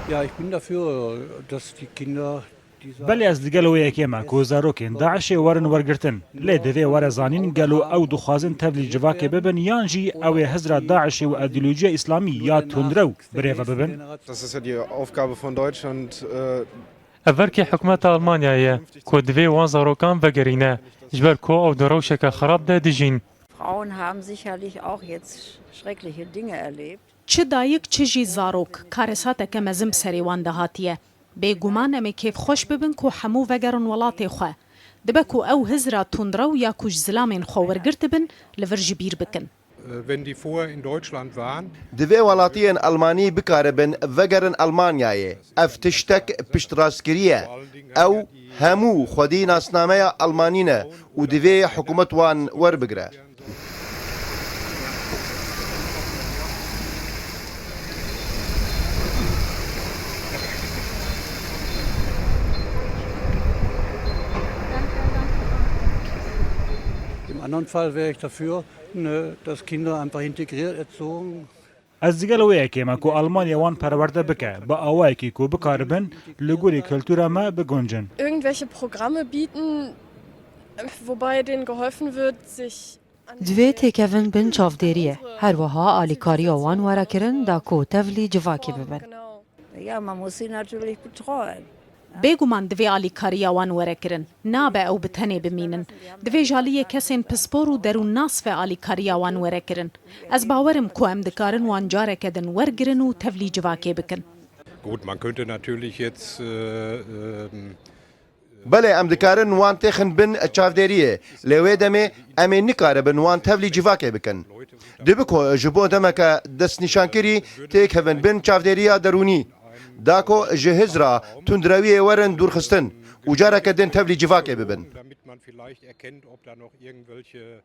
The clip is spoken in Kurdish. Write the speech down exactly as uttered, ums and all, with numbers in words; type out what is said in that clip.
Ja, ich bin dafür, dass die Kinder dieser Belê ez digel wê yekê me ku zarokên DAIŞê werin wergirtin. Lê divê were zanîn gelo ew dixwazin tevlî civakê bibin yan jî ew ê hizra DAIŞê û îdeolojiya îslamî ya tundrew birêve bibin? Das ist ja die Aufgabe von Deutschland, äh, Ev verkê hikûmeta Almanyayê ye ku divê wan zarokan vegerîne, ji ber ku ew di rewşeke xirab de dijîn. Frauen haben sicherlich auch jetzt schreckliche Dinge erlebt. Çi dayik, çi jî zarok karesateke mezin bi serê wan de hatiye. Bêguman em ê kêfxweş bibin ku hemû vegerin welatê xwe. Dibe ku ew hizra tundrew ya ku ji zilamên xwe wergirtibin, li vir ji bîr bikin. Äh, wenn die vorher in Deutschland waren, Divê welatiyên Almanî bikaribin vegerin Almanyayê. Ev tiştek piştrastkirî ye. Ew hemû xwedî nasnameya Almanî ne û divê hikûmet wan werbigire. Im anderen Fall wäre ich dafür, ne, dass Kinder einfach integriert erzogen. Ez digel wê yekê me ku Almanya wan perwerde bike, bi awayekî ku bikaribin li gorî kultura me biguncin. Irgendwelche Programme bieten, wobei denen geholfen wird, sich an Divê têkevin bin çavdêriyê. Her wiha alîkariya wan were kirin da ku tevlî civakê bibin. Ja, man muss sie natürlich betreuen. Bêguman divê alîkariya wan were kirin. Nabe ew bi tenê bimînin. Divê ji aliyê kesên pispor û derûnnas ve alîkariya wan were kirin. Ez bawer im ku em dikarin wan careke din wergirin û tevlî civakê bikin. Gut, man könnte natürlich jetzt, äh, ähm, Belê, em dikarin wan têxin bin çavdêriyê, lê wê demê em ê nikaribin wan tevlî civakê bikin. Dibe ku ji bo demeke destnîşankirî têkevin bin çavdêriya derûnî, da ku ji hizra tundrewiyê werin dûrxistin û careke din tevlî civakê bibin. Damit man vielleicht erkennt, ob da noch irgendwelche